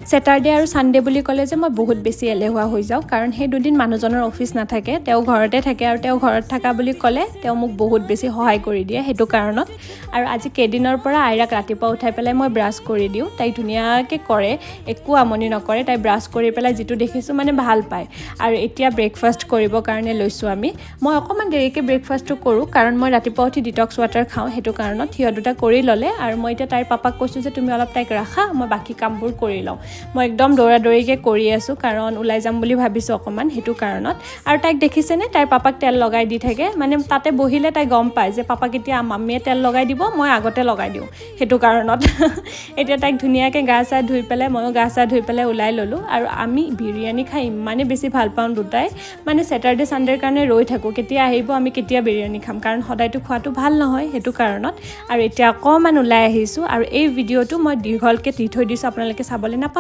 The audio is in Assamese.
ছেটাৰডে আৰু ছানডে বুলি ক'লে যে মই বহুত বেছি এলেহুৱা হৈ যাওঁ, কাৰণ সেই দুদিন মানুহজনৰ অফিচ নাথাকে, তেওঁ ঘৰতে থাকে। আৰু তেওঁ ঘৰত থকা বুলি ক'লে তেওঁ মোক বহুত বেছি সহায় কৰি দিয়ে, সেইটো কাৰণত। আৰু আজি কেইদিনৰ পৰা আইৰাক ৰাতিপুৱা উঠাই পেলাই মই ব্ৰাছ কৰি দিওঁ। তাই ধুনীয়াকৈ কৰে, একো আমনি নকৰে। তাই ব্ৰাছ কৰি পেলাই যিটো দেখিছোঁ মানে ভাল পায়। আৰু এতিয়া ব্ৰেকফাষ্ট কৰিবৰ কাৰণে লৈছোঁ আমি। মই অকণমান দেৰিকৈ ব্ৰেকফাষ্টটো কৰোঁ, কাৰণ মই ৰাতিপুৱা উঠি ডিটক্স ৱাটাৰ খাওঁ, সেইটো কাৰণত। সিহঁত দুটা কৰি ল'লে আৰু মই এতিয়া তাইৰ পাপাক কৈছোঁ যে তুমি অলপ তাইক ৰাখা, মই বাকী কামবোৰ কৰি লওঁ। মই একদম দৌৰা দৌৰিকৈ কৰি আছোঁ, কাৰণ ওলাই যাম বুলি ভাবিছোঁ অকণমান, সেইটো কাৰণত। আৰু তাইক দেখিছেনে, তাইৰ পাপাক তেল লগাই দি থাকে। মানে তাতে বহিলে তাই গম পায় যে পাপাক এতিয়া মাম্মীয়ে তেল লগাই দিব, মই আগতে লগাই দিওঁ, সেইটো কাৰণত। এতিয়া তাইক ধুনীয়াকৈ গা চা ধুই পেলাই, ময়ো গা চা ধুই পেলাই ওলাই ল'লোঁ। আৰু আমি বিৰিয়ানী খাই ইমানেই বেছি ভাল পাওঁ দুটাই, মানে ছেটাৰডে ছানডেৰ কাৰণে ৰৈ থাকোঁ, কেতিয়া আহিব, আমি কেতিয়া বিৰিয়ানী খাম, কাৰণ সদায়তো খোৱাটো ভাল নহয়, সেইটো কাৰণত। আৰু এতিয়া অকণমান ওলাই আহিছোঁ। আৰু এই ভিডিঅ'টো মই দীঘলকৈ দি থৈ দিছোঁ, আপোনালোকে চাবলৈ নাপাহৰিব।